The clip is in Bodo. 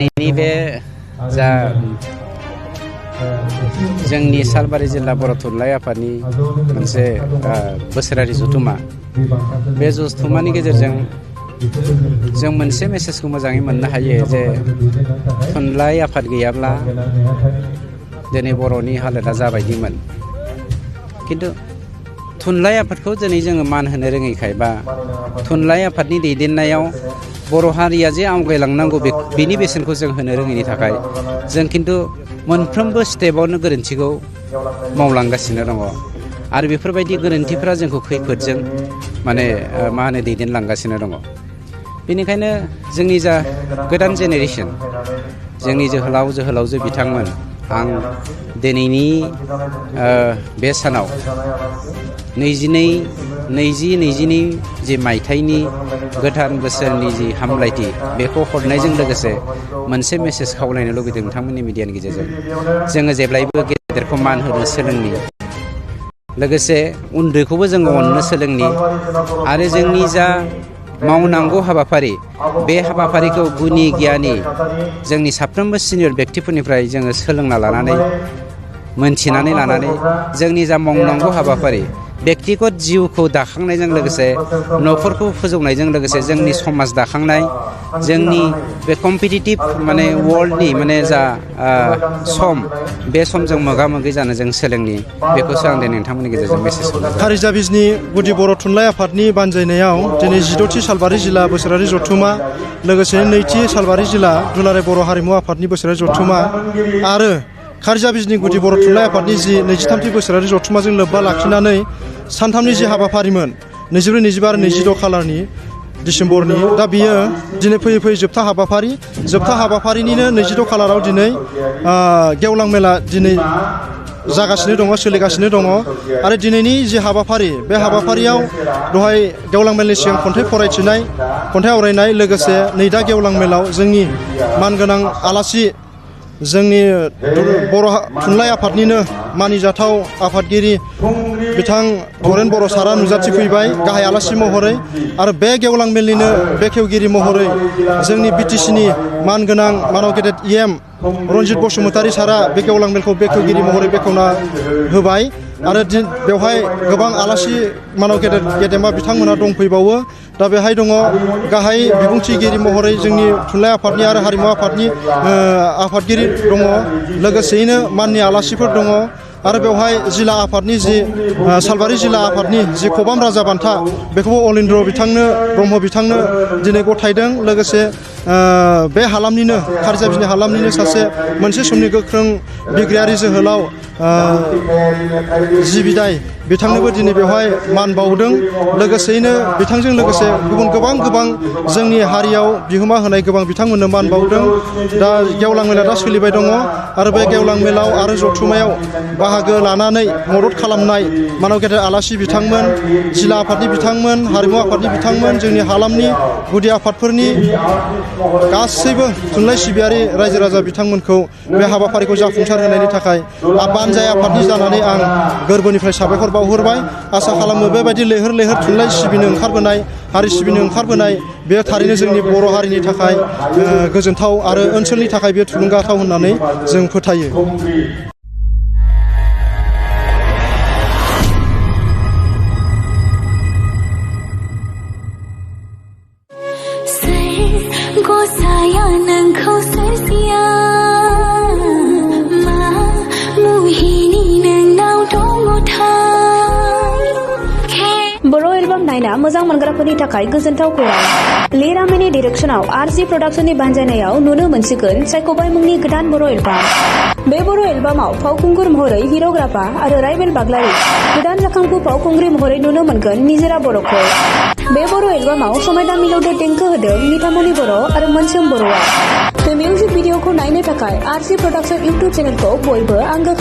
नैबे जा जोंनि सालबारि जिल्ला बर' थुनलाइ आफादनि मोनसे बोसोरारि जथुमा बे जथुमानि गेजेरजों जों मोनसे मेसेजखौ मोजाङै मोननो हायो जे थुनलाइ आफाद गैयाब्ला दिनै बर'नि हालोदा जाबायदिमोन किन्तु थुनलाइ आफादखौ दिनै जोङो मान होनो रोङैखाय बा थुनलाइ आफादनि दैदेननायाव बर' हारिया जे आवगायलांनांगौ बेनि बेसेनखौ जों होनो रोङैनि थाखाय जों किन्तु मोनफ्रोमबो स्टेपावनो गोरोन्थिखौ मावलांगासिनो दङ आरो बेफोरबायदि गोरोन्थिफोरा जोंखौ खैफोदजों दैदेनलांगासिनो दङ। बेनिखायनो जोंनि जा गोदान जेनेरेसन जोंनि जोहोलाव जोहोलावजो बिथांमोन आं दिनैनि बे सानाव 2022 जि मायथाइनि गोदान बोसोरनि जि हामलायथि बेखौ हरनायजों लोगोसे मोनसे मेसेज खावलायनो लुबैदों नोंथांमोननि मिडियानि गेजेरजों जोङो जेब्लायबो गेदेरखौ मान होनो सोलोंनि लोगोसे उन्दैखौबो जोङो अननो सोलोंनि आरो जोंनि जा मावनांगौ हाबाफारि बे हाबाफारिखौ गुनि गियानि जोंनि साफ्रोमबो सिनियर व्यक्तिफोरनिफ्राय जोङो सोलोंना लानानै मोनथिनानै लानानै जोंनि जा मावनांगौ हाबाफारि व्यक्तिगत जिउखौ दाखांनायजों लोगोसे न'खरखौ फोजौनायजों लोगोसे जोंनि समाज दाखांनाय जोंनि बे कम्पिटिटिभ वर्ल्डनि जा सम बे समजों मोगा मोगि जानो जों सोलोंनि बेखौसो आं दिनै नोंथांमोननि गेजेरजों मेसेज होनो। खारिजा बिजनि गुदि बर' थुनलाइ आफादनि बानजायनायाव दिनै 16थि सालबारि जिल्ला बोसोरारि जथुमा लोगोसे 2थि सालबारि जिल्ला दुलाराय बर' हारिमु आफादनि बोसोरारि जथुमा आरो खारिजा बिजनि गुदि बर' थुनलाइ आफादनि जि 23थि बोसोरारि जथुमाजों लोब्बा लाखिनानै सानथामनि जि हाबाफारिमोन 24, 25 आरो 22 खालारनि डिसेम्बरनि दा बियो दिनै फैयै फैयै जोबथा हाबाफारिनिनो 22 खालाराव दिनै गेवलां मेला दिनै जागासिनो दङ सोलिगासिनो दङ आरो दिनैनि जि हाबाफारि बे हाबाफारियाव दहाय गेवलां मेलनि सिगां खन्थाइ आवरायनाय लोगोसे नै दा गेवलां मेलाव जोंनि मानगोनां आलासि जोंनि बर' थुनलाइ आफादनिनो मानिजाथाव आफादगिरि बिथां धरेन बर' सारा नुजाथिफैबाय गाहाय आलासि महरै आरो बे गेवलां मेलनिनो बेखेवगिरि महरै जोंनि बिटिसिनि मानगोनां मानव गेदेर EM रन्जित बसुमतारी सारा बे गेवलां मेलखौ बेखेवगिरि महरै बेखेवना होबाय आरो बेवहाय गोबां आलासि मानव गेदेमा बिथांमोना दंफैबावो दा बेहाय दङ गाहाय बिबुंथिगिरि महरै जोंनि थुनलाइ आफादनि आरो हारिमु आफादनि आफादगिरि दङ लोगोसेयैनो माननि आलासिफोर दङ आरो बेवहाय जिल्ला आफादनि जि सालबारि जिल्ला आफादनि जि खबाम राजा बान्था बेखौबो अलिन्द्र ब्रह्म बिथांनो दिनै गथायदों लोगोसे बे हालामनिनो खारिजा बिजनि हालामनिनो सासे मोनसे समनि गोख्रों बिग्रायारि जोहोलाव जि बिदाय बिथांनोबो दिनै बेवहाय मान बावदों लोगोसेयैनो बिथांजों लोगोसे गोबां जोंनि हारियाव बिहोमा होनाय गोबां बिथांमोननो मान बावदों। दा गेवलां मेला दा सोलिबाय दङ आरो बे गेवलां मेलाव आरो जथुमायाव बाहागो लानानै मदद खालामनाय मानव गेदेर आलासि बिथांमोन जिल्ला आफादनि बिथांमोन हारिमु आफादनि बिथांमोन जोंनि हालामनि गुदि आफादफोरनि गासैबो थुनलाइ सिबियारि रायजो राजा बिथांमोनखौ बे हाबाफारिखौ जाफुंसार होनायनि थाखाय बानजाय आफादनि जानानै आं गोरबोनिफ्राय साबायखर बावहरबाय। आसा खालामो बेबायदि लैहोर थुनलाइ सिबिनो ओंखारबोनाय हारि सिबिनो ओंखारबोनाय बेयो थारैनो जोंनि बर' हारिनि थाखाय गोजोनथाव आरो ओनसोलनि थाखाय बेयो थुलुंगाथाव होननानै जों फोथायो। गसाया नोंखौ सोरजिया मा मुहिनि नोंनाव दङथाय। बर' एलबाम नायना मोजां मोनग्राफोरनि थाखाय गोजोनथाव खौरां। लिरामिनि डिरेक्सनाव RG प्रडाक्शननि बानजायनायाव नुनो मोनसिगोन सायख'बाय मुंनि गोदान बर' एलबाम। बे बर' एलबामाव फावखुंगुर महरै हिर'ग्राफा आरो राइबेल बाग्लारि गोदान जाखांफु फावखुंग्रि महरै नुनो मोनगोन निजोरा बर'खौ। बे बर' एलबामाव समायना मिलौदो देंखो होदों निथामनि बर' आरो मोनसोम बर'आ। बे मिउजिक भिडिअखौ नायनो थाखाय RG प्रडाक्शन इउटुब चेनेलखौ बयबो आंगो